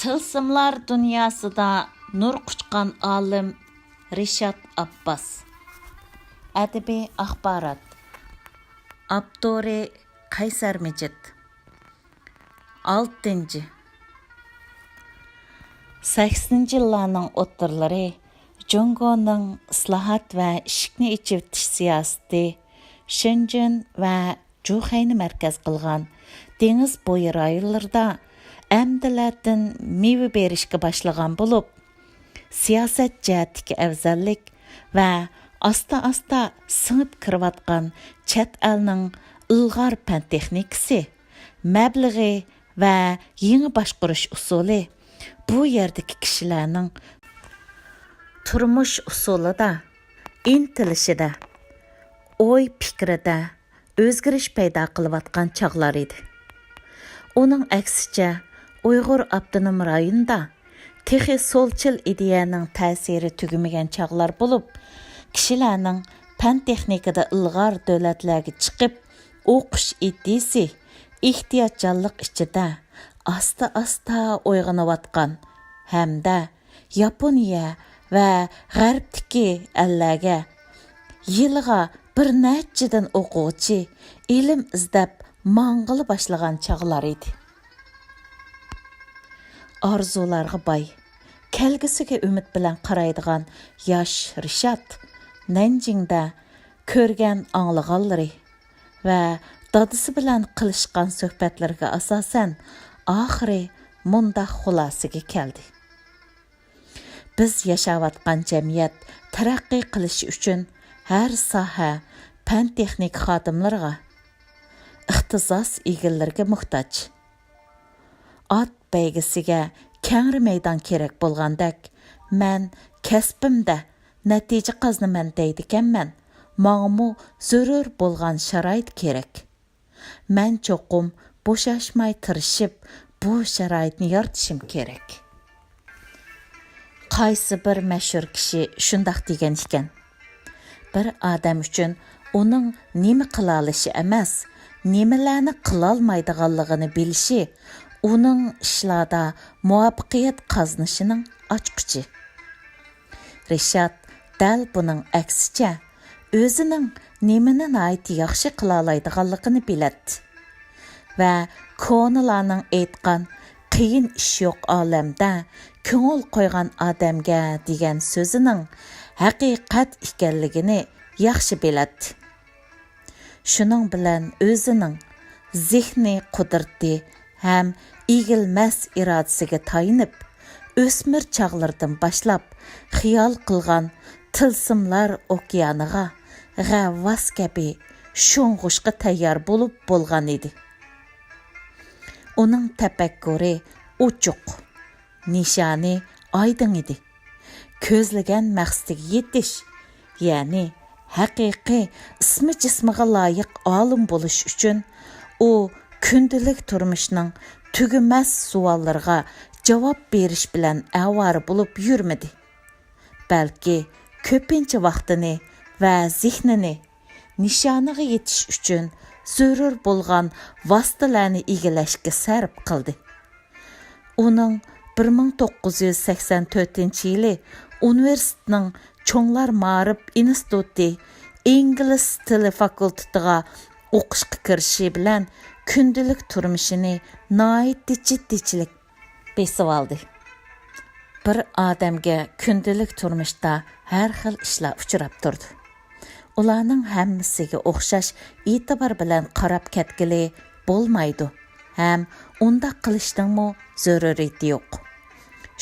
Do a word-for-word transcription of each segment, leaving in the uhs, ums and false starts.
تىلسىملار دۇنياسىدا نۇر قۇچقان ئالىم رىشات ئابباس. ئەدەبىي ئاخبارات. ئاپتورى قەيسەر مىجىت. ئالتىنچى. سەكسىنىنچى يىللارنىڭ ئوتتۇرىلىرى جۇڭگونىڭ ئىسلاھات ۋە ئىشىكنى ئېچىۋېتىش سىياسىتى شېنجېن ۋە جۇخەينى مەركەز قىلغان دېڭىز بويى رايونلىرىدا ئەمدىلەتىن مېۋە بېرىشكە باشلىغان بولۇپ، سىياسەت جەھەتتىكى ئەۋزەللىك ۋە ئاستا-ئاستا سىڭىپ كىرىۋاتقان چەت ئەلنىڭ ئىلغار پەن تېخنىكىسى، مەبلىغى ۋە يېڭى باشقۇرۇش ئۇسۇلى بۇ يەردىكى كىشىلەرنىڭ تۇرمۇش ئۇسۇلىدا، ئىنتىلىشىدە، ئوي پىكرىدە ئۆزگىرىش پەيدا قىلىۋاتقان چاغلار ئىدى. ئۇنىڭ ئەكسىچە، ئۇيغۇر ئاپتونوم رايونىدا تېخى سولچىل ئىدىيەنىڭ تەسىرى تۈگىمىگەن چاغلار بولۇپ، كىشىلەرنىڭ پەن تېخنىكىدا ئىلغار دۆلەتلەرگە چىقىپ ئوقۇش ئىدىيىسى ئېھتىياتچانلىق ئىچىدە ئاستا-ئاستا ئويغىنىۋاتقان ھەمدە ياپونىيە ۋە غەربتىكى ئەللەرگە يىلىغا بىر نەچچىدىن ئوقۇغۇچى ئىلىم ئىزدەپ ماڭغىلى باشلىغان چاغلار ئىدى. ئارزۇلارغا باي، كەلگۈسىگە ئۈمىد بىلەن قارايدىغان ياش رىشات نەنجىڭدە كۆرگەن ئاڭلىغانلىرى ۋە دادىسى بىلەن قىلىشقان سۆھبەتلىرىگە ئاساسەن، ئاخىرى مۇنداق خۇلاسىگە كەلدى. بىز ياشاۋاتقان جەمئىيەت تەرەققىي قىلىشى ئۈچۈن ھەر ساھە پەن تېخنىكا خادىملىرىغا، ئىختىساس ئىگىلىرىگە موھتاج. ئات بەيگىسىگە كەڭرى مەيدان كېرەك بولغاندەك، مەن كەسپىمدە نەتىجە قازىنىمەن دەيدىكەنمەن، ماڭىمۇ زۆرۈر بولغان شارائىت كېرەك. مەن چوقۇم بوشاشماي تىرىشىپ، بۇ شارائىتنى يارىتىشىم كېرەك. قايسى بىر مەشھۇر كىشى شۇنداق دېگەن ئىكەن، بىر ئادەم ئۈچۈن ئۇنىڭ نېمە قىلالىشى ئەمەس، نېمىلەرنى قىلالمايدىغانلىقىنى بىلىشى ئۇنىڭ ئىشلاردا مۇۋەپپەقىيەت قازىنىشىنىڭ ئاچقۇچى. رىشات دەل بۇنىڭ ئەكسىچە، ئۆزىنىڭ نېمىنى ناھايىتى ياخشى قىلالايدىغانلىقىنى بىلەتتى ۋە كونىلارنىڭ ئېيتقان «قىيىن ئىش يوق ئالەمدە، كۆڭۈل قويغان ئادەمگە» دېگەن سۆزىنىڭ ھەقىقەت ئىكەنلىكىنى ياخشى بىلەتتى. شۇنىڭ بىلەن ئۆزىنىڭ زېھنىي قۇدرىتى ھەم ئېگىلمەس ئىرادىسىگە تايىنىپ، ئۆسمۈر چاغلىرىدىن باشلاپ خىيال قىلغان تىلسىملار ئوكيانىغا غەۋۋاس كەبى شۇڭغۇشقا تەييار بولۇپ بولغان ئىدى. ئۇنىڭ تەپەككۇرى ئوچۇق، نىشانى ئايدىڭ ئىدى. كۆزلىگەن مەقسىتىگە يېتىش، يەنى ھەقىقىي ئىسمى جىسمىغا لايىق ئالىم بولۇش ئۈچۈن ئۇ كۈندىلىك تۇرمۇشنىڭ تۈگىمەس سوئاللىرىغا جاۋاب بېرىش بىلەن ئاۋارە بولۇپ يۈرمىدى، بەلكى كۆپىنچە ۋاقتىنى ۋە زېھنىنى نىشانىغا يېتىش ئۈچۈن زۆرۈر بولغان ۋاسىتىلەرنى ئىگىلەشكە سەرپ قىلدى. ئۇنىڭ بىر مىڭ توققۇز يۈز سەكسەن تۆتىنچى يىلى ئۇنىۋېرسىتېتنىڭ چوڭلار مائارىپ ئىنستىتۇتى ئىنگلىز تىلى فاكۇلتېتىغا ئوقۇشقا كىرىشى بىلەن كۈندىلىك تۇرمۇشىنى ناھايىتى جىددىيچىلىك بېسىۋالدى. بىر ئادەمگە كۈندىلىك تۇرمۇشتا ھەر خىل ئىشلار ئۇچراپ تۇرىدۇ. ئۇلارنىڭ ھەممىسىگە ئوخشاش ئېتىبار بىلەن قاراپ كەتكىلى بولمايدۇ ھەم ئۇنداق قىلىشنىڭمۇ زۆرۈرىيىتى يوق.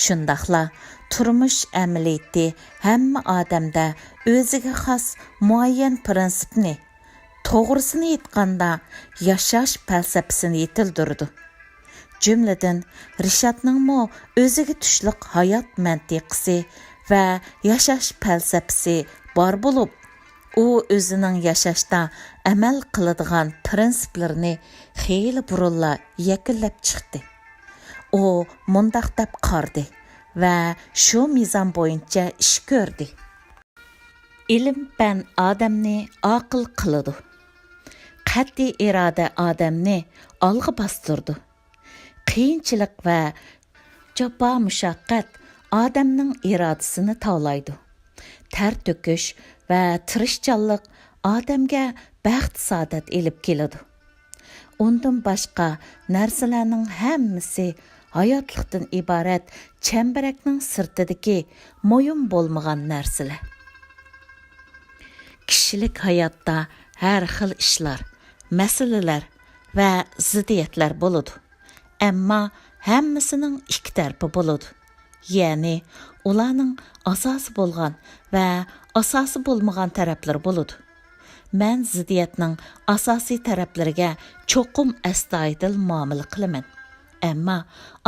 شۇنداقلا تۇرمۇش ئەمەلىيىتى ھەممە ئادەمدە ئۆزىگە خاس مۇئەييەن پىرىنسىپنى، توغرىسىنى ئېيتقاندا، ياشاش پەلسەپىسىنى يېتىلدۈرىدۇ. جۈملىدىن، رىشاتنىڭمۇ ئۆزىگە تۇشلۇق ھايات مەنتىقىسى ۋە ياشاش پەلسەپىسى بار بولۇپ، ئۇ ئۆزىنىڭ ياشاشتا ئەمەل قىلىدىغان پىرىنسىپلىرىنى خېلى بۇرۇنلا يەكۈنلەپ چىقتى. ئۇ مۇنداق دەپ قارىدى ۋە شۇ مىزان بويىچە ئىش كۆردى. ئىلىم-پەن ئادەمنى ئاقىل قىلىدۇ. قەتئىي ئىرادە ئادەمنى ئالغا باستۇرىدۇ. قىيىنچىلىق ۋە جاپا-مۇشەققەت ئادەمنىڭ ئىرادىسىنى تاۋلايدۇ. تەر تۆكۈش ۋە تىرىشچانلىق ئادەمگە بەخت-سائادەت ئېلىپ كېلىدۇ. ئۇندىن باشقا نەرسىلەرنىڭ ھەممىسى ھاياتلىقتىن ئىبارەت چەمبىرەكنىڭ سىرتىدىكى مۇھىم بولمىغان نەرسىلەر. كىشىلىك ھاياتتا ھەر خىل ئىشلار، مەسىلىلەر ۋە زىددىيەتلەر بولىدۇ. ئەمما ھەممىسىنىڭ ئىككى تەرىپى بولىدۇ. يەنى ئۇلارنىڭ ئاساسى بولغان ۋە ئاساسى بولمىغان تەرەپلىرى بولىدۇ. مەن زىددىيەتنىڭ ئاساسىي تەرەپلىرىگە چوقۇم ئەستايىدىل مۇئامىلە قىلىمەن. ئەمما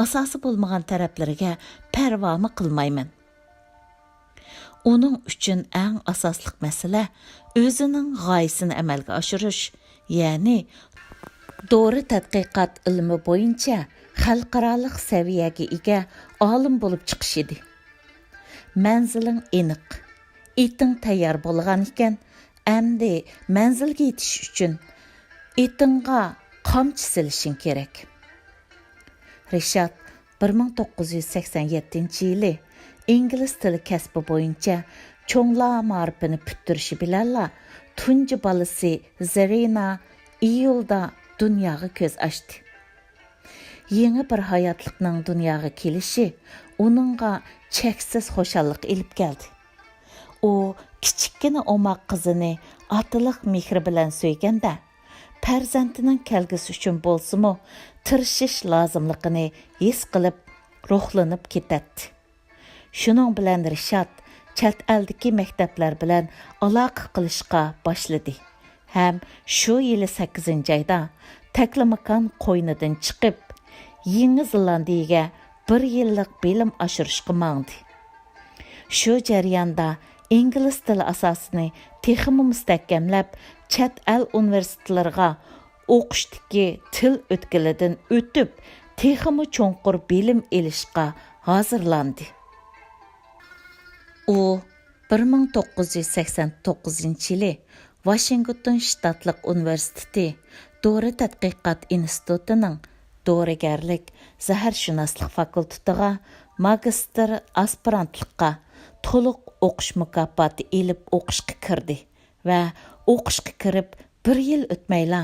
ئاساسى بولمىغان تەرەپلىرىگە پەرۋامۇ قىلمايمەن. ئۇنىڭ ئۈچۈن ئەڭ ئاساسلىق مەسىلە ئۆزىنىڭ غايىسىنى ئەمەلگە ئاشۇرۇش، يەنى دورا تەتقىقات ئىلمى بويىچە خەلقئارالىق سەۋىيەگە ئىگە ئالىم بولۇپ چىقىش ئىدى. مەنزىلىڭ ئېنىق، ئېتىڭ تەييار بولغان ئىكەن، ئەمدى مەنزىلگە يېتىش ئۈچۈن ئېتىڭغا قامچا سېلىشىڭ كېرەك. رىشات بىر مىڭ توققۇز يۈز سەكسەن يەتتىنچى يىلى ئىنگلىز تىلى كەسپى بويىچە چوڭلار مائارىپىنى پۈتتۈرۈشى بىلەنلا تۇنجى بالىسى زېرىنا ئىيۇلدا دۇنياغا كۆز ئاچتى. يېڭى بىر ھاياتلىقنىڭ دۇنياغا كېلىشى ئۇنىڭغا چەكسىز خۇشاللىق ئېلىپ كەلدى. ئۇ كىچىككىنە ئوماق قىزىنى ئاتىلىق مېھرى بىلەن سۆيگەندە، پەرزەنتىنىڭ كەلگۈسى ئۈچۈن بولسىمۇ تىرىشىش لازىملىقىنى ھېس قىلىپ، روھلىنىپ كېتەتتى. شۇنىڭ بىلەن رىشات چەت ئەلدىكى مەكتەپلەر بىلەن ئالاقە قىلىشقا باشلىدى ھەم شۇ يىلى سەككىزىنچى ئايدا تەكلىماكان قوينىدىن چىقىپ، يېڭى زېلاندىيەگە بىر يىللىق بىلىم ئاشۇرۇشقا ماڭدى. شۇ جەرياندا ئىنگلىز تىلى ئاساسىنى تېخىمۇ مۇستەھكەملەپ، چەت ئەل ئۇنىۋېرسىتېتلىرىغا ئوقۇشتىكى تىل ئۆتكىلىدىن ئۆتۈپ، تېخىمۇ چوڭقۇر بىلىم ئېلىشقا ھازىرلاندى. ئۇ بىر مىڭ توققۇز يۈز سەكسەن توققۇزىنچى يىلى ۋاشىنگتون شتاتلىق ئۇنىۋېرسىتېتى دورا تەتقىقات ئىنستىتۇتىنىڭ دورىگەرلىك زەھەرشۇناسلىق فاكۇلتېتىغا ماگىستىر ئاسپىرانتلىققا تولۇق ئوقۇش مۇكاپاتى ئېلىپ ئوقۇشقا كىردى ۋە ئوقۇشقا كىرىپ بىر يىل ئۆتمەيلا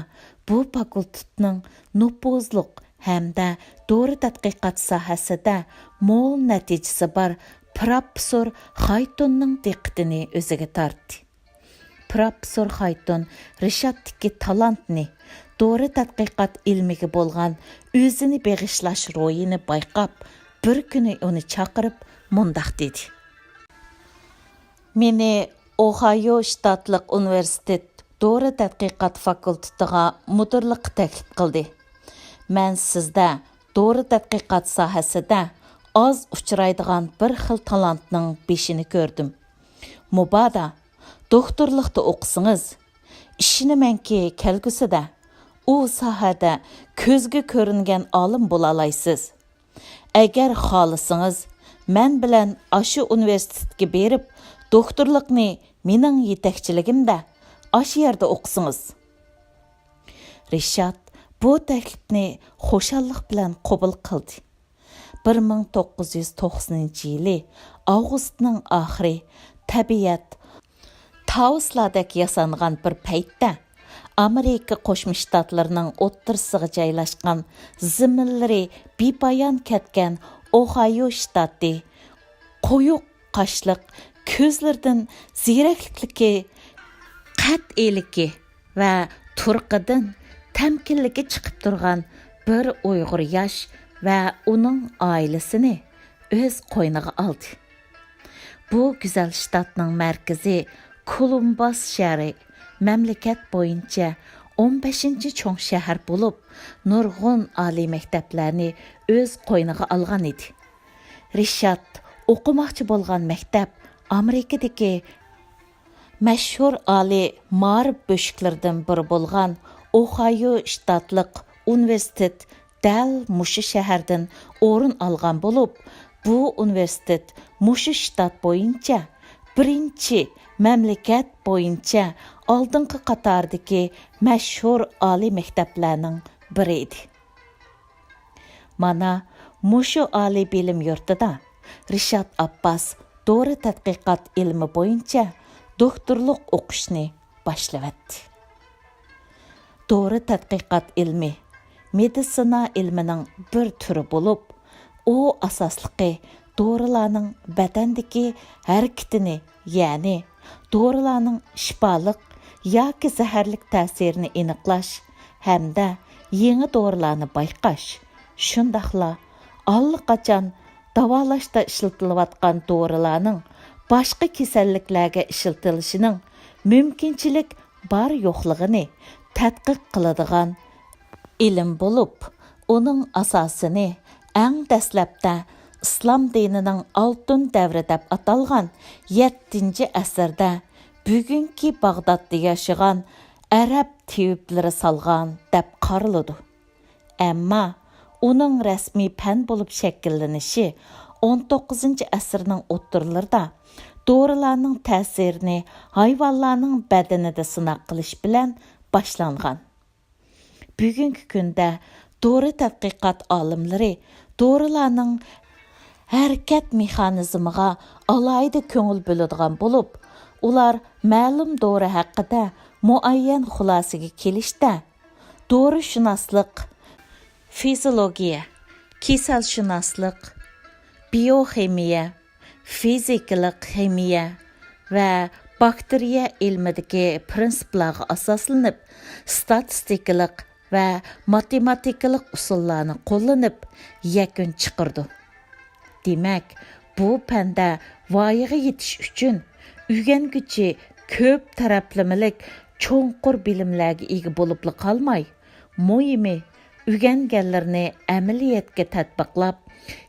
بۇ فاكۇلتېتنىڭ نوپۇزلۇق ھەمدە دورا تەتقىقات ساھەسىدە مول نەتىجىسى بار پىروفېسسور خايتوننىڭ دىققىتىنى ئۆزىگە تارتتى. پىروفېسسور خايتون رىشاتتىكى تالانتنى، دورا تەتقىقات ئىلمىگە بولغان ئۆزىنى بېغىشلاش روھىنى بايقاپ، بىر كۈنى ئۇنى چاقىرىپ مۇنداق دېدى: مېنى ئوھايو شتاتلىق ئۇنىۋېرسىتېت دورا تەتقىقات فاكۇلتېتىغا مۇدىرلىققا تەكلىپ قىلدى. مەن سىزدە دورا تەتقىقات ساھەسىدە ئاز ئۇچرايدىغان بىر خىل تالانتنىڭ بېشىنى كۆردۈم. مۇبادا دوكتورلۇقتا ئوقۇسىڭىز، ئىشىنىمەنكى، كەلگۈسىدە ئۇ ساھەدە كۆزگە كۆرۈنگەن ئالىم بولالايسىز. ئەگەر خالىسىڭىز، مەن بىلەن ئاشۇ ئۇنىۋېرسىتېتكە بېرىپ، دوكتورلۇقنى مېنىڭ يېتەكچىلىكىمدە ئاشۇ يەردە ئوقۇسىڭىز. رىشات بۇ تەكلىپنى خۇشاللىق بىلەن قوبۇل قىلدى. بىر مىڭ توققۇز يۈز توقسىنىنچى يىلى ئاۋغۇستنىڭ ئاخىرى تەبىئەت تاۋۇسلاردەك ياسانغان بىر پەيتتە، ئامېرىكا قوشما شتاتلىرىنىڭ ئوتتۇرىسىغا جايلاشقان زېمىنلىرى بىپايان كەتكەن ئوھايو شتاتى قويۇق قاشلىق، كۆزلىرىدىن زېرەكلىكلىكى، قەتئىيلىكى ۋە تۇرقىدىن تەمكىنلىكى چىقىپ تۇرغان بىر ئۇيغۇر ياش ۋە ئۇنىڭ ئائىلىسىنى ئۆز قوينىغا ئالدى. بۇ گۈزەل شتاتنىڭ مەركىزى كولومباس شەھىرى مەملىكەت بويىچە ئون بەشىنچى چوڭ شەھەر بولۇپ، نۇرغۇن ئالىي مەكتەپلەرنى ئۆز قوينىغا ئالغان ئىدى. رىشات ئوقۇماقچى بولغان مەكتەپ ئامېرىكىدىكى مەشھۇر ئالىي مائارىپ بۆشۈكلىرىدىن بىرى بولغان ئوھايو شتاتلىق ئۇنىۋېرسىتېت دەل مۇشۇ شەھەردىن ئورۇن ئالغان بولۇپ، بۇ ئۇنىۋېرسىتېت مۇشۇ شتات بويىچە بىرىنچى مەملىكەت بويىچە ئالدىنقى قاتاردىكى مەشھۇر ئالىي مەكتەپلەرنىڭ بىرى ئىدى. مانا، مۇشۇ ئالىي بىلىم يۇرتىدا رىشات ئابباس دورا تەتقىقات ئىلمى بويىچە دوكتورلۇق ئوقۇشنى باشلىۋەتتى. دورا تەتقىقات ئىلمى مېدىتسىنا ئىلمىنىڭ بىر تۈرى بولۇپ، ئۇ ئاساسلىقى دورىلارنىڭ بەدەندىكى ھەرىكىتىنى، يەنى دورىلارنىڭ شىپالىق ياكى زەھەرلىك تەسىرىنى ئېنىقلاش ھەمدە يېڭى دورىلارنى بايقاش، شۇنداقلا ئاللىقاچان داۋالاشتا ئىشلىتىلىۋاتقان دورىلارنىڭ باشقا كېسەللىكلەرگە ئىشلىتىلىشىنىڭ مۇمكىنچىلىك بار-يوقلۇقىنى تەتقىق قىلىدىغان ئىلىم بولۇپ، ئۇنىڭ ئاساسىنى ئەڭ دەسلەپتە ئىسلام دىنىنىڭ ئالتۇن دەۋرى دەپ ئاتالغان يەتتىنچى ئەسىردە بۈگۈنكى باغدادتا ياشىغان ئەرەب تېۋىپلىرى سالغان دەپ قارىلىدۇ. ئەمما ئۇنىڭ رەسمىي پەن بولۇپ شەكىللىنىشى ئون توققۇزىنچى ئەسىرنىڭ ئوتتۇرىلىرىدا دورىلارنىڭ تەسىرىنى ھايۋانلارنىڭ بەدىنىدە سىناق قىلىش بىلەن باشلانغان. بۈگۈنكى كۈندە دورا تەتقىقات ئالىملىرى دورىلارنىڭ ھەرىكەت مېخانىزمىغا ئالاھىدە كۆڭۈل بۆلىدىغان بولۇپ، ئۇلار مەلۇم دورا ھەققىدە مۇئەييەن خۇلاسىگە كېلىشتە، دورىشۇناسلىق، فىزىولوگىيە، كېسەلشۇناسلىق، بىيوخىمىيە، فىزىكىلىق خىمىيە ۋە باكتېرىيە ئىلمىدىكى پىرىنسىپلارغا ئاساسلىنىپ، ئىستاتىستىكىلىق ۋە ماتېماتىكىلىق ئۇسۇللارنى قوللىنىپ يەكۈن چىقىرىدۇ. دېمەك، بۇ پەندە ۋايىغا يېتىش ئۈچۈن ئۆگەنگۈچى كۆپ تەرەپلىمىلىك چوڭقۇر بىلىملەرگە ئىگە بولۇپلا قالماي، مۇھىمى، ئۆگەنگەنلىرىنى ئەمەلىيەتكە تەتبىقلاپ،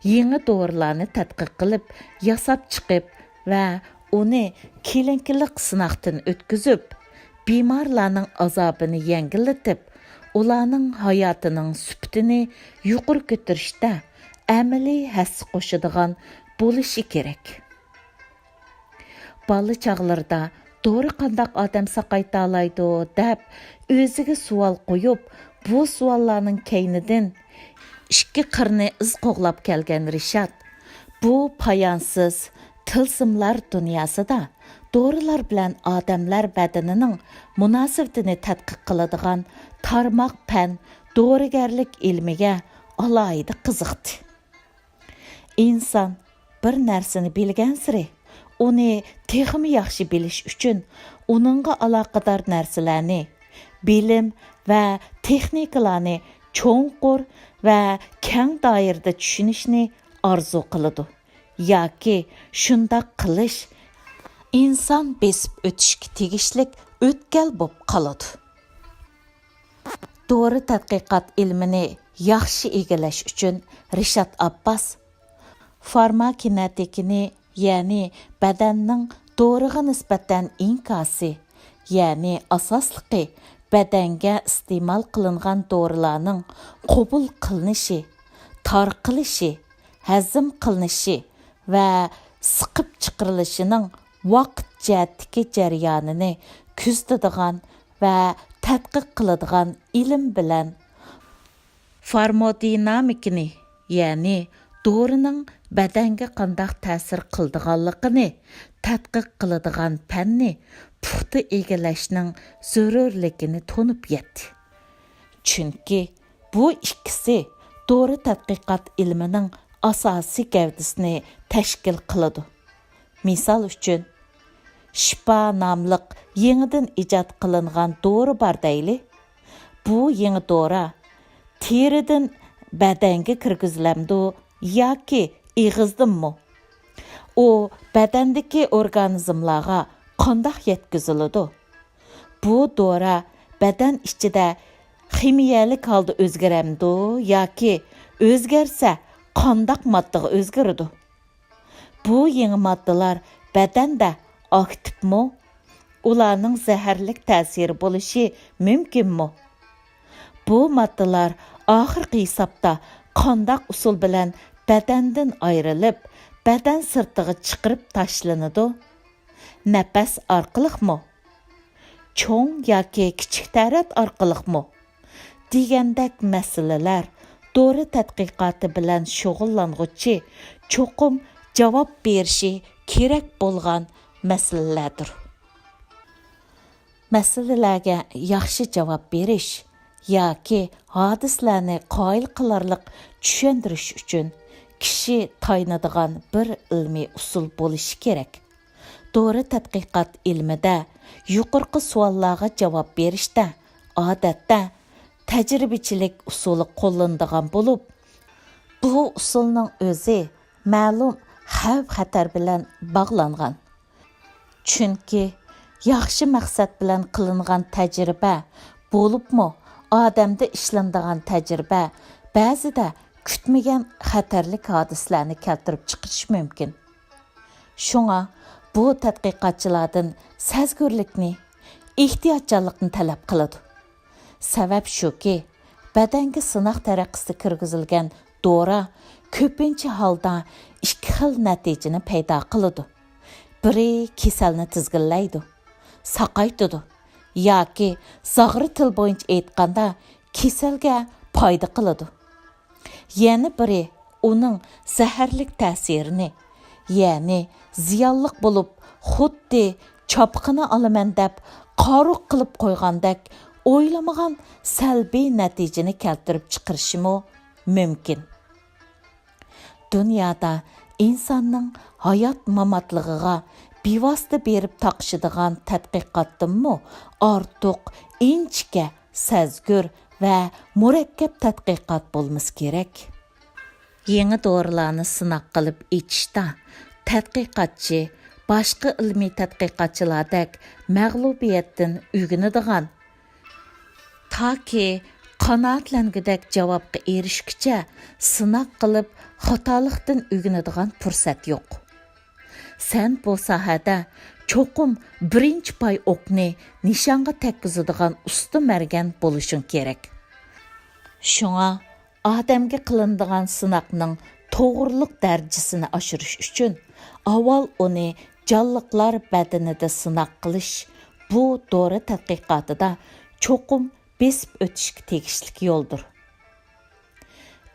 يېڭى دورىلارنى تەتقىق قىلىپ، ياساپ چىقىپ ۋە ئۇنى كلىنىكىلىق سىناقتىن ئۆتكۈزۈپ، بىمارلارنىڭ ئازابىنى يەڭگىللىتىپ، ئۇلارنىڭ ھاياتىنىڭ سۈپىتىنى يۇقىرى كۆتۈرۈشتە ئەمەلىي ھەسسە قوشىدىغان بولۇشى كېرەك. بالا چاغلىرىدا دورا قانداق ئادەم ساقايتالايدۇ دەپ ئۆزىگە سوئال قويۇپ، بۇ سوئاللارنىڭ كەينىدىن ئىككى قىرنى ئىز قوغلاپ كەلگەن رىشات، بۇ پايانسىز تىلسىملار دۇنياسىدا دورىلار بىلەن ئادەملەر بەدىنىنىڭ مۇناسىۋىتىنى تەتقىق قىلىدىغان تارماق پەن دورىگەرلىك ئىلمىگە ئالاھىدە قىزىقتى. ئىنسان بىر نەرسىنى بىلگەنسېرى، ئۇنى تېخىمۇ ياخشى بىلىش ئۈچۈن ئۇنىڭغا ئالاقىدار نەرسىلەرنى، بىلىم ۋە تېخنىكىلارنى چوڭقۇر ۋە كەڭ دائىرىدە چۈشىنىشنى ئارزۇ قىلىدۇ ياكى شۇنداق قىلىش ئىنسان بېسىپ ئۆتۈشكە تېگىشلىك ئۆتكەل بولۇپ قالىدۇ. دورا تەتقىقات ئىلمىنى ياخشى ئىگىلەش ئۈچۈن رىشات ئابباس فارماكىنېتىكىنى، يەنى بەدەننىڭ دورىغا نىسبەتەن ئىنكاسى، يەنى ئاساسلىقى بەدەنگە ئىستېمال قىلىنغان دورىلارنىڭ قوبۇل قىلىنىشى، تارقىلىشى، ھەزىم قىلىنىشى ۋە سىقىپ چىقىرىلىشىنىڭ ۋاقىت جەھەتتىكى جەريانىنى كۆزىتىدىغان ۋە تەتقىق قىلىدىغان ئىلىم بىلەن فارمودىنامىكىنى، يەنى دورىنىڭ بەدەنگە قانداق تەسىر قىلىدىغانلىقىنى تەتقىق قىلىدىغان پەننى پۇختا ئىگىلەشنىڭ زۆرۈرلۈكىنى تونۇپ يەتتى. چۈنكى بۇ ئىككىسى دورا تەتقىقات ئىلمىنىڭ ئاساسىي گەۋدىسىنى تەشكىل قىلىدۇ. مىسال ئۈچۈن، شىپا ناملىق يېڭىدىن ئىجاد قىلىنغان دورا بار دەيلى. بۇ يېڭى دورا تېرىدىن بەدەنگە كىرگۈزۈلەمدۇ ياكى ئېغىزدىنمۇ؟ ئۇ بەدەندىكى ئورگانىزملارغا قانداق يەتكۈزۈلىدۇ؟ بۇ دورا بەدەن ئىچىدە خىمىيەلىك ھالدا ئۆزگىرەمدۇ ياكى ئۆزگەرسە قانداق ماددىغا ئۆزگىرىدۇ؟ بۇ يېڭى ماددىلار بەدەندە ئاكتىپمۇ؟ ئۇلارنىڭ زەھەرلىك تەسىرى بولۇشى مۇمكىنمۇ؟ بۇ ماددىلار ئاخىرقى ھېسابتا قانداق ئۇسۇل بىلەن بەدەندىن ئايرىلىپ، بەدەن سىرتىغا چىقىرىپ تاشلىنىدۇ؟ نەپەس ئارقىلىقمۇ؟ چوڭ ياكى كىچىك تەرەت ئارقىلىقمۇ؟ دېگەندەك مەسىلىلەر دورا تەتقىقاتى بىلەن شۇغۇللانغۇچى چوقۇم جاۋاب بېرىشى كېرەك بولغان مەسىلىلەردۇر. مەسىلىلەرگە ياخشى جاۋاب بېرىش ياكى ھادىسىلەرنى قايىل قىلارلىق چۈشەندۈرۈش ئۈچۈن كىشى تايىنىدىغان بىر ئىلمىي ئۇسۇل بولۇشى كېرەك. دورا تەتقىقات ئىلمىدە يۇقىرىقى سوئاللارغا جاۋاب بېرىشتە، ئادەتتە، تەجرىبىچىلىك ئۇسۇلى قوللىنىدىغان بولۇپ، بۇ ئۇسۇلنىڭ ئۆزى مەلۇم خەۋپ-خەتەر بىلەن باغلانغان. چۈنكى ياخشى مەقسەت بىلەن قىلىنغان تەجرىبە، بولۇپمۇ ئادەمدە ئىشلىنىدىغان تەجرىبە بەزىدە كۈتمىگەن خەتەرلىك ھادىسىلەرنى كەلتۈرۈپ چىقىرىشى مۇمكىن. شۇڭا بۇ تەتقىقاتچىلاردىن سەزگۈرلۈكنى، ئېھتىياتچانلىقنى تەلەپ قىلىدۇ. سەۋەب شۇكى، بەدەنگە سىناق تەرىقىسىدە كىرگۈزۈلگەن دورا كۆپىنچە ھالدا ئىككى خىل نەتىجىنى پەيدا قىلىدۇ. بىرى كېسەلنى تىزگىنلەيدۇ، ساقايتىدۇ ياكى زاغرا تىل بويىچە ئېيتقاندا كېسەلگە پايدا قىلىدۇ. يەنە بىرى ئۇنىڭ زەھەرلىك تەسىرىنى، يەنى زىيانلىق بولۇپ، خۇددى چاپقىنى ئالىمەن دەپ قارۇق قىلىپ قويغاندەك ئويلىمىغان سەلبىي نەتىجىنى كەلتۈرۈپ چىقىرىشىمۇ مۇمكىن. دۇنيادا ئىنساننىڭ ھايات-ماماتلىقىغا بىۋاسىتە بېرىپ تاقىشىدىغان تەتقىقاتتىنمۇ ئارتۇق ئىنچىكە، سەزگۈر ۋە مۇرەككەپ تەتقىقات بولمىسا كېرەك. يېڭى دورىلارنى سىناق قىلىپ ئېچىشتا تەتقىقاتچى باشقا ئىلمىي تەتقىقاتچىلاردەك مەغلۇبىيەتتىن ئۆگىنىدىغان، تاكى قانائەتلەنگۈدەك جاۋابقا ئېرىشكۈچە سىناق قىلىپ خاتالىقتىن ئۆگىنىدىغان پۇرسەت يوق. سەن بۇ ساھەدە چوقۇم بىرىنچى پاي ئوقنى نىشانغا تەگكۈزىدىغان ئۇستا مەرگەن بولۇشۇڭ كېرەك. شۇڭا ئادەمگە قىلىنىدىغان سىناقنىڭ توغرىلىق دەرىجىسىنى ئاشۇرۇش ئۈچۈن ئاۋۋال ئۇنى جانلىقلار بەدىنىدە سىناق قىلىش بۇ دورا تەتقىقاتىدا چوقۇم بېسىپ ئۆتۈشكە تېگىشلىك يولدۇر.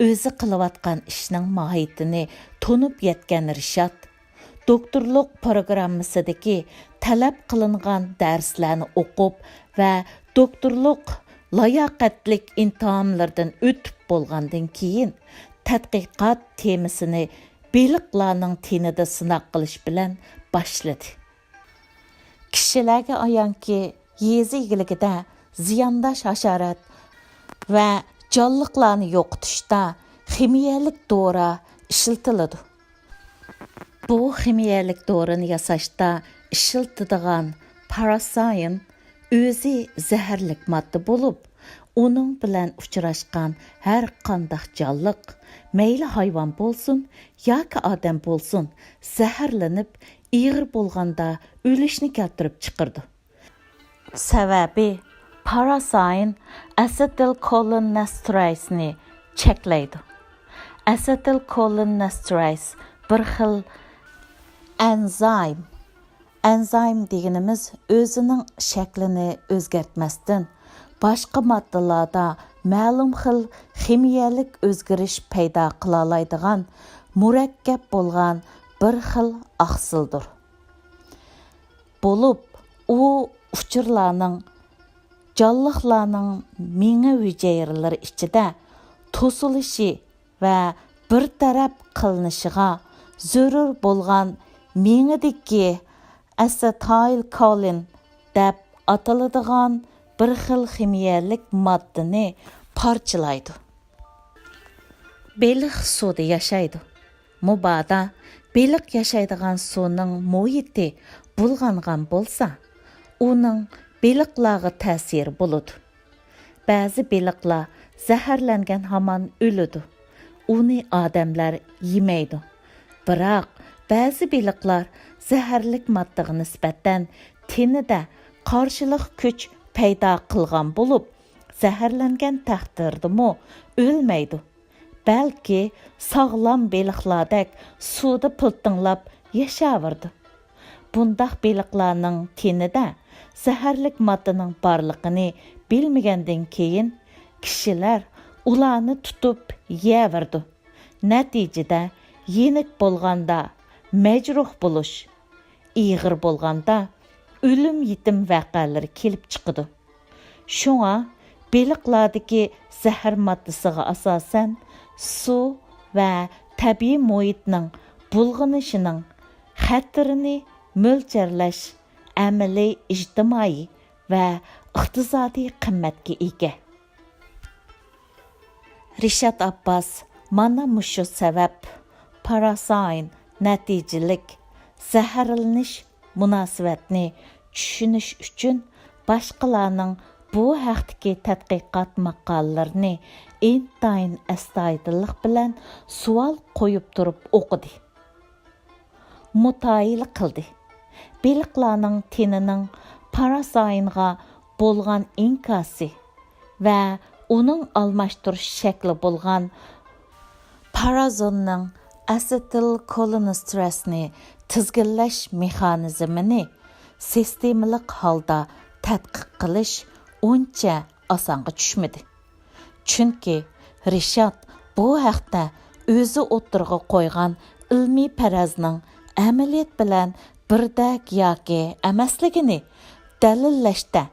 ئۆزى قىلىۋاتقان ئىشنىڭ ماھىيىتىنى تونۇپ يەتكەن رىشات، دوكتورلۇق پروگراممىسىدىكى تەلەپ قىلىنغان دەرسلەرنى ئوقۇپ ۋە دوكتورلۇق لاياقەتلىك ئىمتىھانلىرىدىن ئۆتۈپ بولغاندىن كېيىن، تەتقىقات تېمىسىنى بېلىقلارنىڭ تېنىدە سىناق قىلىش بىلەن باشلىدى. كىشىلەرگە ئايانكى، يېزا ئىگىلىكىدە زىيانداش ھاشارات ۋە جانلىقلارنى يوقىتىشتا خىمىيەلىك دورا ئىشلىتىلىدۇ. بۇ خىمىيەلىك دورىنى ياساشتا ئىشلىتىدىغان پاراساين ئۆزى زەھەرلىك ماددا بولۇپ، ئۇنىڭ بىلەن ئۇچراشقان ھەر قانداق جانلىق، مەيلى ھايۋان بولسۇن ياكى ئادەم بولسۇن، زەھەرلىنىپ، ئېغىر بولغاندا ئۆلۈشنى كەلتۈرۈپ چىقىرىدۇ. سەۋەبى، پاراساين ئەسېتىلكولىنېستېرېزنى چەكلەيدۇ. ئەسېتىلكولىنېستېرېز بىر خىل ئەنزىم. ئەنزىم دېگىنىمىز ئۆزىنىڭ شەكلىنى ئۆزگەرتمەستىن، باشقا ماددىلاردا مەلۇم خىل خىمىيەلىك ئۆزگىرىش پەيدا قىلالايدىغان مۇرەككەپ بولغان بىر خىل ئاقسىلدۇر. بولۇپ، ئۇ ئۇچۇرلارنىڭ جانلىقلارنىڭ مېڭە ھۈجەيرىلىرى ئىچىدە توسۇلۇشى ۋە بىر تەرەپ قىلىنىشىغا زۆرۈر بولغان مېڭىدىكى ئەسېتايلكولىن دەپ ئاتىلىدىغان بىر خىل خىمىيەلىك ماددىنى پارچىلايدۇ. بېلىق سۇدا ياشايدۇ. مۇبادا بېلىق ياشايدىغان سۇنىڭ مۇھىتى بۇلغانغان بولسا، ئۇنىڭ بېلىقلارغا تەسىرى بولىدۇ. بەزى بېلىقلار زەھەرلەنگەن ھامان ئۆلىدۇ. ئۇنى ئادەملەر يېمەيدۇ. بىراق، بەزى بېلىقلار زەھەرلىك ماددىغا نىسبەتەن تېنىدە قارشىلىق كۈچ پەيدا قىلغان بولۇپ، زەھەرلەنگەن تەقدىردىمۇ ئۆلمەيدۇ. بەلكى ساغلام بېلىقلاردەك سۇدا پىلتىڭلاپ ياشاۋېرىدۇ. بۇنداق بېلىقلارنىڭ تېنىدە زەھەرلىك ماددىنىڭ بارلىقىنى بىلمىگەندىن كېيىن، كىشىلەر ئۇلارنى تۇتۇپ يەۋېرىدۇ. نەتىجىدە يېنىك بولغاندا مەجرۇھ بولۇش، ئېغىر بولغاندا ئۆلۈم يېتىم ۋەقەلىرى كېلىپ چىقىدۇ. شۇڭا بېلىقلاردىكى زەھەر ماددىسىغا ئاساسەن، سۇ ۋە تەبىئىي مۇھىتنىڭ بۇلغىنىشىنىڭ خەتىرىنى مۆلچەرلەش ئەمەلىي ئىجتىمائىي ۋە ئىقتىسادىي قىممەتكە ئىگە. رىشات ئابباس مانا مۇشۇ سەۋەب، پاراساين نەتىجىلىك زەھەرلىنىش مۇناسىۋەتنى چۈشىنىش ئۈچۈن باشقىلارنىڭ بۇ ھەقتىكى تەتقىقات ماقالىلىرىنى ئىنتايىن ئەستايىدىللىق بىلەن سوئال قويۇپ تۇرۇپ ئوقۇدى. مۇتاھىلە قىلدى. بېلىقلارنىڭ تېنىنىڭ پاراسايىنغا بولغان ئىنكاسى ۋە ئۇنىڭ ئالماشتۇرۇش شەكلى بولغان پارازوننىڭ ئەسېتىلكولىنېستېرازنى تىزگىنلەش مېخانىزمىنى سىستېمىلىق ھالدا تەتقىق قىلىش ئۇنچە ئاسانغا چۈشمىدى. چۈنكى رىشات بۇ ھەقتە ئۆزى ئوتتۇرىغا قويغان ئىلمىي پەرەزنىڭ ئەمەلىيەت بىلەن بىردەك ياكى ئەمەسلىكىنى دەلىللەشتە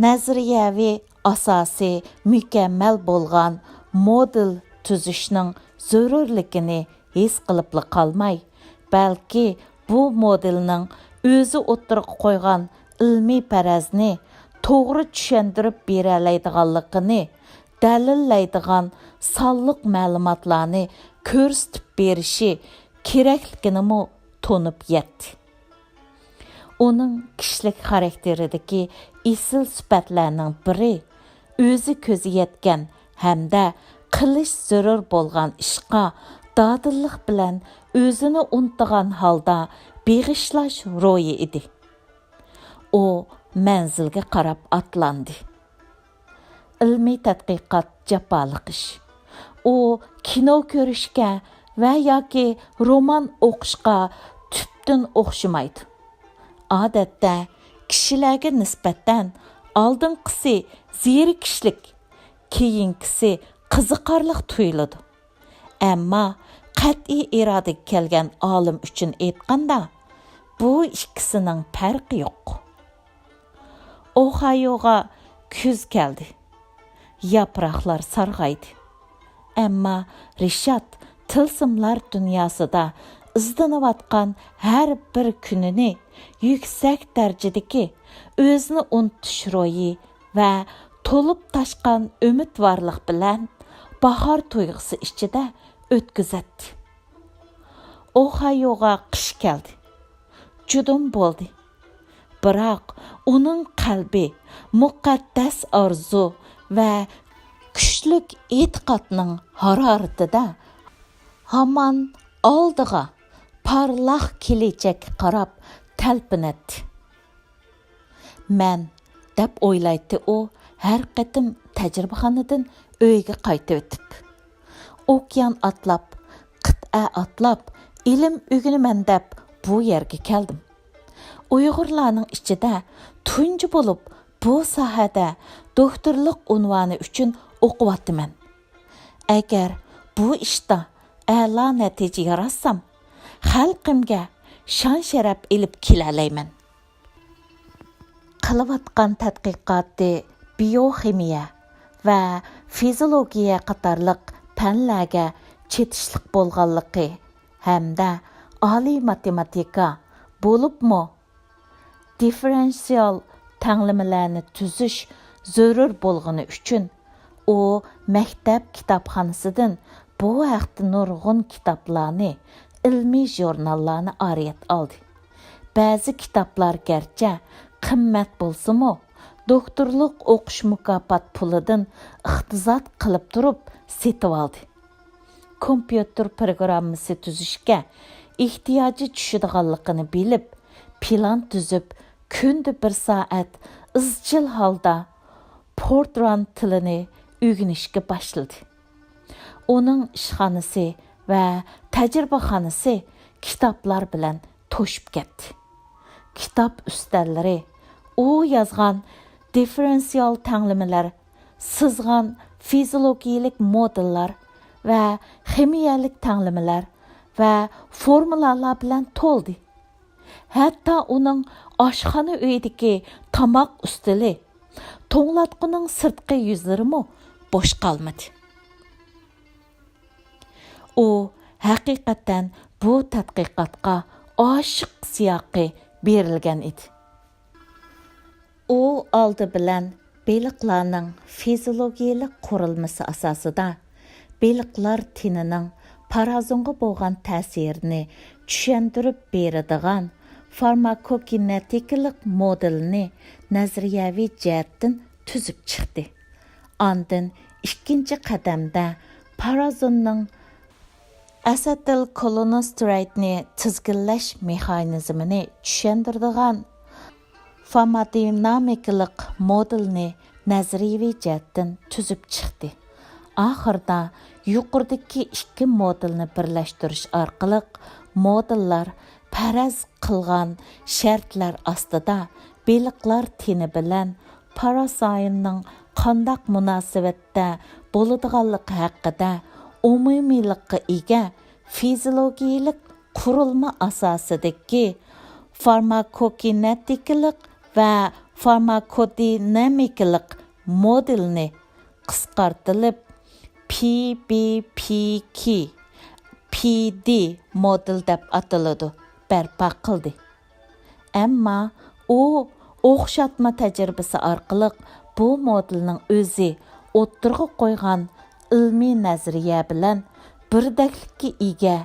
نەزەرىيەۋى ئاساسى مۇكەممەل بولغان مودېل تۈزۈشنىڭ زۆرۈرلۈكىنى ھېس قىلىپلا قالماي، بەلكى بۇ مودېلنىڭ ئۆزى ئوتتۇرىغا قويغان ئىلمىي پەرەزنى توغرا چۈشەندۈرۈپ بېرەلەيدىغانلىقىنى دەلىللەيدىغان سانلىق مەلۇماتلارنى كۆرسىتىپ بېرىشى كېرەكلىكىنىمۇ تونۇپ يەتتى. ئۇنىڭ كىشىلىك خاراكتېرىدىكى ئېسىل سۈپەتلەرنىڭ بىرى، ئۆزى كۆزى يەتكەن ھەمدە قىلىش زۆرۈر بولغان ئىشقا دادىللىق بىلەن ئۆزىنى ئۇنتۇغان ھالدا بېغىشلاش روھى ئىدى. ئۇ مەنزىلگە قاراپ ئاتلاندى. ئىلمىي تەتقىقات جاپالىق ئىش. ئۇ كىنو كۆرۈشكە ۋە ياكى رومان ئوقۇشقا تۈپتىن ئوخشىمايدۇ. ئادەتتە كىشىلەرگە نىسبەتەن ئالدىنقىسى زېرىكىشلىك، كېيىنكىسى قىزىقارلىق تۇيۇلىدۇ. ئەمما قەتئىي ئىرادىگە كەلگەن ئالىم ئۈچۈن ئېيتقاندا، بۇ ئىككىسىنىڭ پەرقى يوق. ئوھايوغا كۈز كەلدى. ياپراقلار سارغايدى. ئەمما رىشات تىلسىملار دۇنياسىدا ئىزدىنىۋاتقان ھەر بىر كۈنىنى يۈكسەك دەرىجىدىكى ئۆزىنى ئۇنتۇش روھى ۋە تولۇپ تاشقان ئۈمىدۋارلىق بىلەن باھار تۇيغۇسى ئىچىدە ئۆتكۈزەتتى. ئوھايوغا قىش كەلدى. جۇدۇن بولدى. بىراق ئۇنىڭ قەلبى مۇقەددەس ئارزۇ ۋە كۈچلۈك ئېتىقادنىڭ ھارارىتىدە ھامان ئالدىغا، پارلاق كېلەچەككە قاراپ تەلپۈنەتتى. مەن، دەپ ئويلايتتى ئۇ ھەر قېتىم تەجرىبىخانىدىن ئۆيگە قايتىۋېتىپ. ئوكيان ئاتلاپ، قىتئە ئاتلاپ، ئىلىم ئۆگىنىمەن دەپ بۇ يەرگە كەلدىم. ئۇيغۇرلارنىڭ ئىچىدە تۇنجى بولۇپ بۇ ساھەدە دوكتورلۇق ئۇنۋانى ئۈچۈن ئوقۇۋاتىمەن. ئەگەر بۇ ئىشتا ئەلا نەتىجە ياراتسام، خەلقىمگە شان-شەرەپ ئېلىپ كېلەلەيمەن. قىلىۋاتقان تەتقىقاتى بىيوخىمىيە ۋە فىزىولوگىيە قاتارلىق پەنلەرگە چېتىشلىق بولغانلىقى ھەمدە ئالىي ماتېماتىكا، بولۇپمۇ دىففېرېنسىئال تەڭلىمىلەرنى تۈزۈش زۆرۈر بولغىنى ئۈچۈن، ئۇ مەكتەپ كىتابخانىسىدىن بۇ ھەقتە نۇرغۇن كىتابلارنى، ئىلمىي ژۇرناللارنى ئارىيەت ئالدى. بەزى كىتابلار گەرچە قىممەت بولسىمۇ، دوكتورلۇق ئوقۇش مۇكاپات پۇلىدىن ئىقتىساد قىلىپ تۇرۇپ سېتىۋالدى. كومپيۇتېر پروگراممىسى تۈزۈشكە ئېھتىياجى چۈشىدىغانلىقىنى بىلىپ، پىلان تۈزۈپ، كۈندە بىر سائەت ئىزچىل ھالدا فورتران تىلىنى ئۆگىنىشكە باشلىدى. ئۇنىڭ ئىشخانىسى ۋە تەجرىبىخانىسى كىتابلار بىلەن توشۇپ كەتتى. كىتاب ئۈستەللىرى، ئۇ يازغان دىففېرېنسىئال تەڭلىمىلەر، سىزغان فىزىولوگىيەلىك مودېللار ۋە خىمىيەلىك تەڭلىمىلەر ۋە فورمۇلالار بىلەن تولدى. ھەتتا ئۇنىڭ ئاشخانا ئۆيىدىكى تاماق ئۈستىلى، توڭلاتقۇنىڭ سىرتقى يۈزلىرىمۇ بوش قالمىدى. ئۇ ھەقىقەتەن بۇ تەتقىقاتقا ئاشىق سىياقى بېرىلگەن ئىدى. ئۇ ئالدى بىلەن بېلىقلارنىڭ فىزىولوگىيەلىك قۇرۇلمىسى ئاساسىدا بېلىقلار تېنىنىڭ پارازونغا بولغان تەسىرىنى چۈشەندۈرۈپ بېرىدىغان فارماكوكىنېتىكىلىق مودېلنى نەزەرىيەۋى جەھەتتىن تۈزۈپ چىقتى. ئاندىن ئىككىنچى قەدەمدە پارازوننىڭ ئەسېتىلكولىنېستېرىدنى تىزگىنلەش مېخانىزمىنى چۈشەندۈرىدىغان فارماكودىنامىكىلىق مودېلنى نەزەرىيەۋى جەھەتتىن تۈزۈپ چىقتى. ئاخىرىدا يۇقىرىدىكى ئىككى مودېلنى بىرلەشتۈرۈش ئارقىلىق مودېللار پەرەز قىلغان شەرتلەر ئاستىدا بېلىقلار تېنى بىلەن پاراسايىننىڭ قانداق مۇناسىۋەتتە بولىدىغانلىقى ھەققىدە ئومۇمىيلىققا ئىگە فىزىولوگىيەلىك قۇرۇلما ئاساسىدىكى فارماكوكىنېتىكىلىق ۋە فارماكودىنامىكىلىق مودېلنى، قىسقارتىلىپ، پى بى پى كى، پى دى مودېل دەپ ئاتىلىدۇ، بەرپا قىلدى. ئەمما ئۇ ئوخشاتما تەجرىبىسى ئارقىلىق بۇ مودېلنىڭ ئۆزى ئوتتۇرىغا قويغان ئىلمىي نەزەرىيە بىلەن بىردەكلىككە ئىگە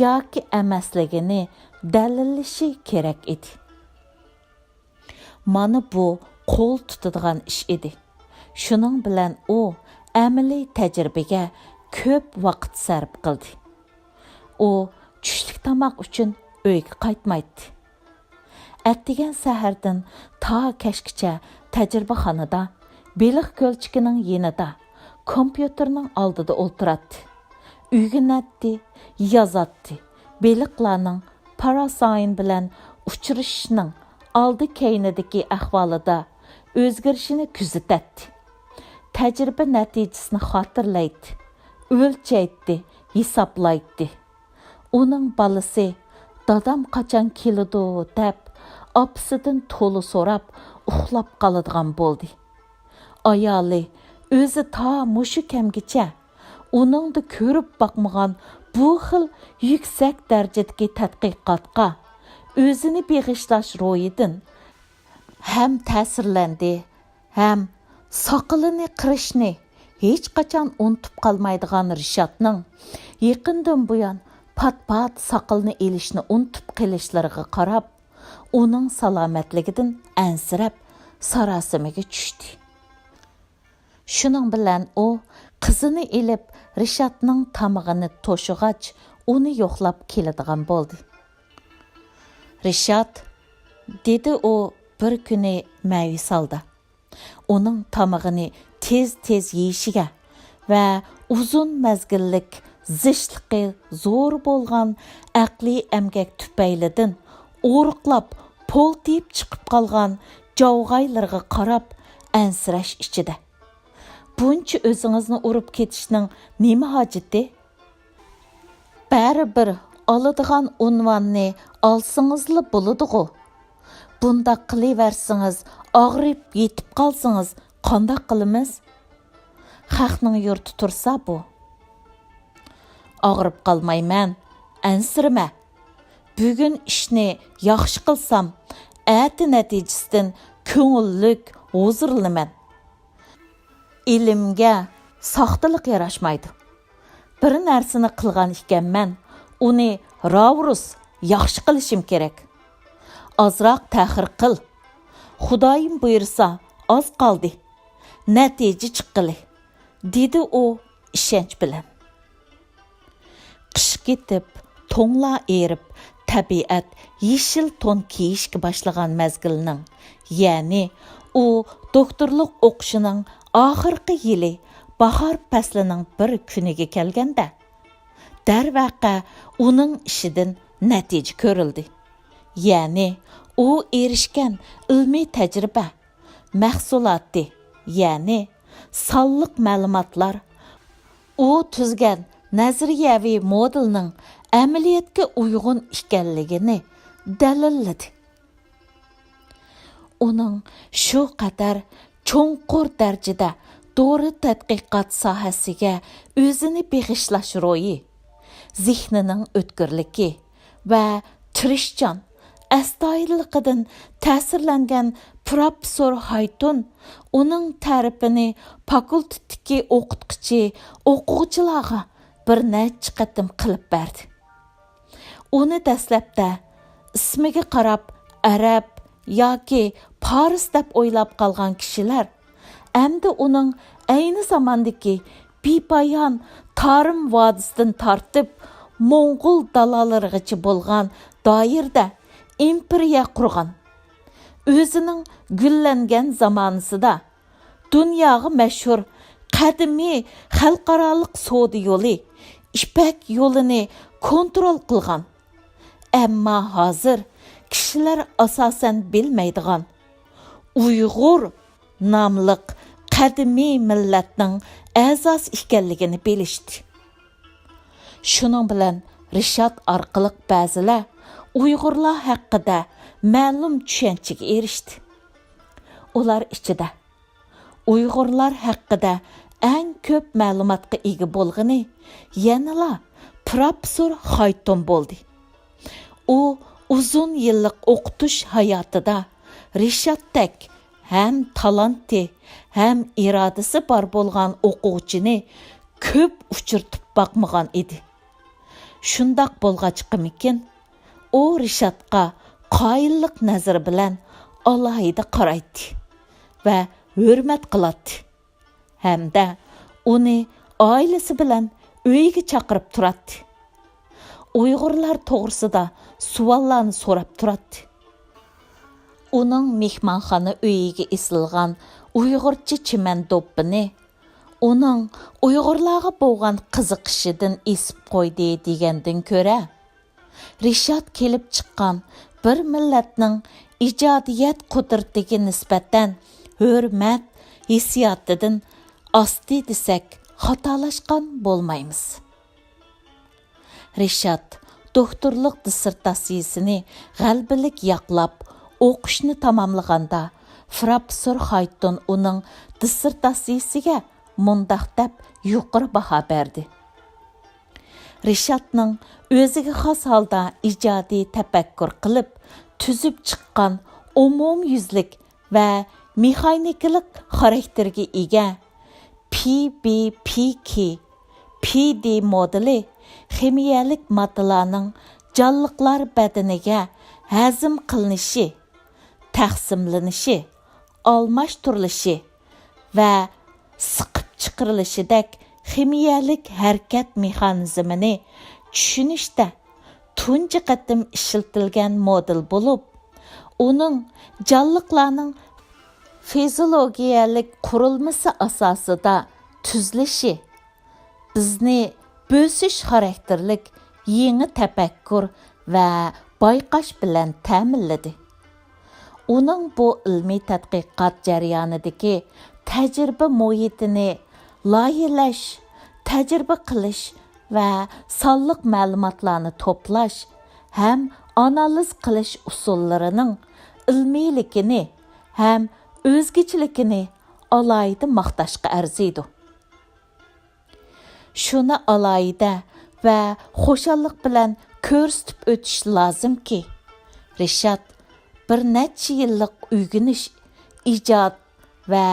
ياكى ئەمەسلىكىنى دەلىللىشى كېرەك ئىدى. مانا بۇ قول تۇتىدىغان ئىش ئىدى. شۇنىڭ بىلەن ئۇ ئەمەلىي تەجرىبىگە كۆپ ۋاقىت سەرپ قىلدى. ئۇ چۈشلۈك تاماق ئۈچۈن ئۆيگە قايتمايتتى. ئەتىگەن سەھەردىن تا كەچكىچە تەجرىبىخانىدا، بېلىق كۆلچىكىنىڭ يېنىدا، كومپيۇتېرنىڭ ئالدىدا ئولتۇراتتى. ئۆگىنەتتى، يازاتتى. بېلىقلارنىڭ پاراسايىن بىلەن ئۇچرىشىشنىڭ ئالدى-كەينىدىكى ئەھۋالىدا ئۆزگىرىشىنى كۆزىتەتتى. تەجرىبە نەتىجىسىنى خاتىرىلەيتتى، ئۆلچەيتتى، ھېسابلايتتى. ئۇنىڭ بالىسى «دادام قاچان كېلىدۇ؟» دەپ، ئاپىسىدىن تولا سوراپ، ئۇخلاپ قالىدىغان بولدى. ئايالى ئۆزى تا مۇشۇ كەمگىچە ئۇنىڭدا كۆرۈپ باقمىغان بۇ خىل يۈكسەك دەرىجىدىكى تەتقىقاتقا ئۆزىنى بېغىشلاش روھىدىن ھەم تەسىرلەندى، ھەم ساقىلىنى قىرىشنى ھېچقاچان ئۇنتۇپ قالمايدىغان رىشاتنىڭ يېقىندىن بۇيان پات-پات ساقىلىنى ئېلىشنى ئۇنتۇپ قېلىشلىرىغا قاراپ، ئۇنىڭ سالامەتلىكىدىن ئەنسىرەپ، ساراسىمىگە چۈشتى. شۇنىڭ بىلەن ئۇ قىزىنى ئېلىپ، رىشاتنىڭ تامىقىنى توشۇغاچ، ئۇنى يوقلاپ كېلىدىغان بولدى. «رىشات»، دېدى ئۇ بىر كۈنى مەيۈس ھالدا، ئۇنىڭ تامىقىنى تېز-تېز يېيىشىگە ۋە ئۇزۇن مەزگىللىك زىچلىقى زور بولغان ئەقلىي ئەمگەك تۈپەيلىدىن ئورۇقلاپ، پولتىيىپ چىقىپ قالغان جاۋغايلىرىغا قاراپ ئەنسىرەش ئىچىدە. «بۇنچە ئۆزىڭىزنى ئۇرۇپ كېتىشنىڭ نېمە ھاجىتى؟ بەرىبىر ئالىدىغان ئۇنۋاننى ئالسىڭىزلا بولىدىغۇ. بۇنداق قىلىۋەرسىڭىز، ئاغرىپ يېتىپ قالسىڭىز قانداق قىلىمىز؟ خەقنىڭ يۇرتى تۇرسا بۇ.» «ئاغرىپ قالمايمەن، ئەنسىرىمە. بۈگۈن ئىشنى ياخشى قىلسام، ئەتە نەتىجىسىدىن كۆڭۈللۈك ھۇزۇرلىنىمەن. ئىلىمگە ساختىلىق ياراشمايدۇ. بىر نەرسىنى قىلغان ئىكەنمەن، ئۇنى راۋۇرۇس ياخشى قىلىشىم كېرەك. ئازراق تەخىر قىل. خۇدايىم بۇيرۇسا، ئاز قالدى. نەتىجە چىققىلى.» دېدى ئۇ ئىشەنچ بىلەن. قىش كېتىپ، توڭلار ئېرىپ، تەبىئەت يېشىل تون كىيىشكە باشلىغان مەزگىلنىڭ، يەنى ئۇ دوكتورلۇق ئوقۇشىنىڭ ئاخىرقى يىلى باھار پەسلىنىڭ بىر كۈنىگە كەلگەندە، دەرۋەقە ئۇنىڭ ئىشىدىن نەتىجە كۆرۈلدى. يەنى ئۇ ئېرىشكەن ئىلمىي تەجرىبە، مەھسۇلاتى، يەنى سانلىق مەلۇماتلار ئۇ تۈزگەن نەزەرىيەۋى مودېلنىڭ ئەمەلىيەتكە ئۇيغۇن ئىكەنلىكىنى دەلىللىدى. ئۇنىڭ شۇ قەدەر چوڭقۇر دەرىجىدە دورا تەتقىقات ساھەسىگە ئۆزىنى بېغىشلاش روھى، زېھنىنىڭ ئۆتكۈرلۈكى ۋە تىرىشچان، ئەستايىدىللىقىدىن تەسىرلەنگەن پروفېسسور ھايتون ئۇنىڭ تەرىپىنى فاكۇلتېتتىكى ئوقۇتقۇچى ئوقۇغۇچىلارغا بىر نەچچە قېتىم قىلىپ بەردى. ئۇنى دەسلەپتە ئىسمىگە قاراپ ئەرەب ياكى پارس دەپ ئويلاپ قالغان كىشىلەر ئەمدى ئۇنىڭ ئەينى زاماندىكى بىپايان تارىم ۋادىسىدىن تارتىپ موڭغۇل دالالىرىغىچە بولغان دائىرىدە ئىمپېرىيە قۇرغان، ئۆزىنىڭ گۈللەنگەن زامانىسىدا دۇنياغا مەشھۇر قەدىمىي خەلقئارالىق سودا يولى، يىپەك يولىنى كونترول قىلغان، ئەمما ھازىر كىشىلەر ئاساسەن بىلمەيدىغان ئۇيغۇر ناملىق قەدىمىي مىللەتنىڭ ئەزاسى ئىكەنلىكىنى بىلىشتى. شۇنىڭ بىلەن رىشات ئارقىلىق بەزىلەر ئۇيغۇرلار ھەققىدە مەلۇم چۈشەنچىگە ئېرىشتى. ئۇلار ئىچىدە ئۇيغۇرلار ھەققىدە ئەڭ كۆپ مەلۇماتقا ئىگە بولغىنى يەنىلا پروفېسسور خايتون بولدى. ئۇ ئۇزۇن يىللىق ئوقۇتۇش ھاياتىدا رىشاتتەك ھەم تالانتى، ھەم ئىرادىسى بار بولغان ئوقۇغۇچىنى كۆپ ئۇچرىتىپ باقمىغان ئىدى. شۇنداق بولغاچقىمىكىن، ئۇ رىشاتقا قايىللىق نەزىرى بىلەن ئالاھىدە قارايتتى ۋە ھۆرمەت قىلاتتى ھەمدە ئۇنى ئائىلىسى بىلەن ئۆيىگە چاقىرىپ تۇراتتى. ئۇيغۇرلار توغرىسىدا سوئاللارنى سوراپ تۇراتتى. ئۇنىڭ مېھمانخانا ئۆيىگە ئېسىلغان ئۇيغۇرچە چىمەن دوپپىنى ئۇنىڭ ئۇيغۇرلارغا بولغان قىزىقىشىدىن ئېسىپ قويدى دېگەندىن كۆرە، رىشات كېلىپ چىققان بىر مىللەتنىڭ ئىجادىيەت قۇدرىتىگە نىسبەتەن ھۆرمەت ھېسسىياتىدىن ئاستى دېسەك خاتالاشقان بولمايمىز. رىشات دوكتورلۇق دىسسېرتاتسىيىسىنى غەلىبىلىك ياقلاپ ئوقۇشنى تاماملىغاندا، پروفېسسور خايتون ئۇنىڭ دىسسېرتاتسىيىسىگە مۇنداق دەپ يۇقىرى باھا بەردى: رىشاتنىڭ ئۆزىگە خاس ھالدا ئىجادىي تەپەككۇر قىلىپ تۈزۈپ چىققان ئومۇميۈزلۈك ۋە مېخانىكىلىق خاراكتېرگە ئىگە پى بى پى كى، پى دى مودېلى خىمىيەلىك ماددىلارنىڭ جانلىقلار بەدىنىگە ھەزىم قىلىنىشى، تەقسىملىنىشى، ئالماشتۇرۇلۇشى ۋە سىقىپ چىقىرىلىشىدەك خىمىيەلىك ھەرىكەت مېخانىزمىنى چۈشىنىشتە تۇنجى قېتىم ئىشلىتىلگەن مودېل بولۇپ، ئۇنىڭ جانلىقلارنىڭ فىزىيولوگىيەلىك قۇرۇلمىسى ئاساسىدا تۈزۈلۈشى بىزنى بۆسۈش خاراكتېرلىك يېڭى تەپەككۇر ۋە بايقاش بىلەن تەمىنلىدى. ئۇنىڭ بۇ ئىلمىي تەتقىقات جەريانىدىكى تەجرىبە مۇھىتىنى لايىھەلەش، تەجرىبە قىلىش ۋە سانلىق مەلۇماتلارنى توپلاش ھەم ئانالىز قىلىش ئۇسۇللىرىنىڭ ئىلمىيلىكىنى ھەم ئۆزگىچىلىكىنى ئالاھىدە ماختاشقا ئەرزىيدۇ. شۇنى ئالاھىدە ۋە خۇشاللىق بىلەن كۆرسىتىپ ئۆتۈش لازىمكى، رىشات بىر نەچچە يىللىق ئۆگىنىش، ئىجاد ۋە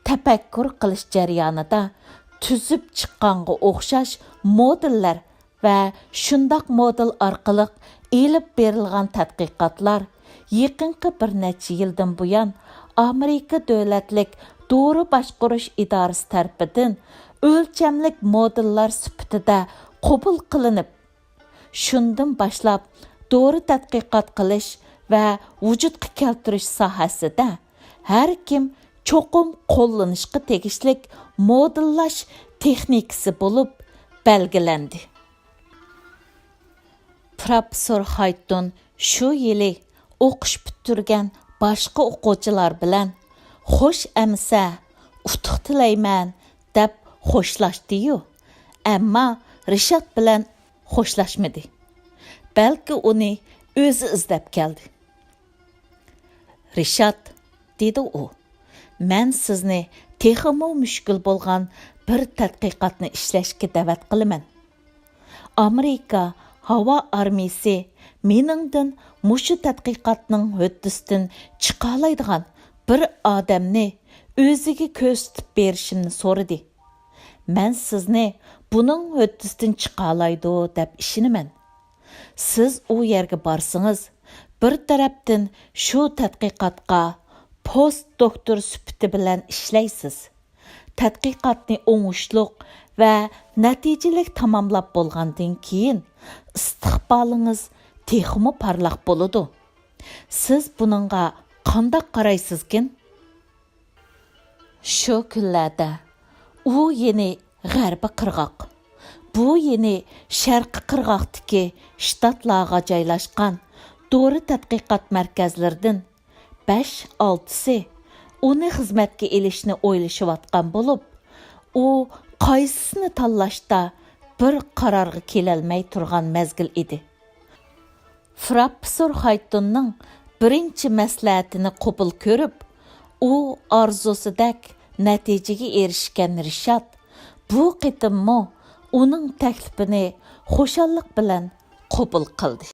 تەپەككۇر قىلىش جەريانىدا تۈزۈپ چىققانغا ئوخشاش مودېللەر ۋە شۇنداق مودېل ئارقىلىق ئېلىپ بېرىلغان تەتقىقاتلار يېقىنقى بىر نەچچە يىلدىن بۇيان ئامېرىكا دۆلەتلىك دورا باشقۇرۇش ئىدارىسى تەرىپىدىن ئۆلچەملىك مودېللار سۈپىتىدە قوبۇل قىلىنىپ، شۇندىن باشلاپ دورا تەتقىقات قىلىش ۋە ۋۇجۇدقا كەلتۈرۈش ساھەسىدە ھەر كىم چوقۇم قوللىنىشقا تېگىشلىك مودېللاش تېخنىكىسى بولۇپ بەلگىلەندى. پروفېسسور خايتون شۇ يىلى ئوقۇش پۈتتۈرگەن باشقا ئوقۇغۇچىلار بىلەن خوش ئەمىسە، «ئۇتۇق تىلەيمەن» دەپ خوشلاشتى-يۇ، ئەمما رىشات بىلەن خوشلاشمىدى. بەلكى ئۇنى ئۆزى ئىزدەپ كەلدى. «رىشات»، دېدى ئۇ، «مەن سىزنى تېخىمۇ مۈشكۈل بولغان بىر تەتقىقاتنى ئىشلەشكە دەۋەت قىلىمەن. ئامېرىكا ھاۋا ئارمىيىسى مېنىڭدىن مۇشۇ تەتقىقاتنىڭ ھۆددىسىدىن چىقالايدىغان بىر ئادەمنى ئۆزىگە كۆرسىتىپ بېرىشىمنى سورىدى. مەن سىزنى بۇنىڭ ھۆددىسىدىن چىقالايدۇ دەپ ئىشىنىمەن. سىز ئۇ يەرگە بارسىڭىز، بىر تەرەپتىن شۇ تەتقىقاتقا پوست دوكتور سۈپىتى بىلەن ئىشلەيسىز. تەتقىقاتنى ئوڭۇشلۇق ۋە نەتىجىلىك تاماملاپ بولغاندىن كېيىن، ئىستىقبالىڭىز تېخىمۇ پارلاق بولىدۇ. سىز بۇنىڭغا قانداق قارايسىزكىن؟» شۇ كۈنلەردە ئۇ يەنى غەربىي قىرغاق، بۇ يەنى شەرقىي قىرغاقتىكى شتاتلارغا جايلاشقان دورا تەتقىقات مەركەزلىرىدىن بەش-ئالتىسى ئۇنى خىزمەتكە ئېلىشنى ئويلىشىۋاتقان بولۇپ، ئۇ قايسىسىنى تاللاشتا بىر قارارغا كېلەلمەي تۇرغان مەزگىل ئىدى. پروفېسسور خايتوننىڭ بىرىنچى مەسلىھەتىنى قوبۇل كۆرۈپ، ئۇ ئارزۇسىدەك نەتىجىگە ئېرىشكەن رىشات بۇ قېتىممۇ ئۇنىڭ تەكلىپىنى خۇشاللىق بىلەن قوبۇل قىلدى.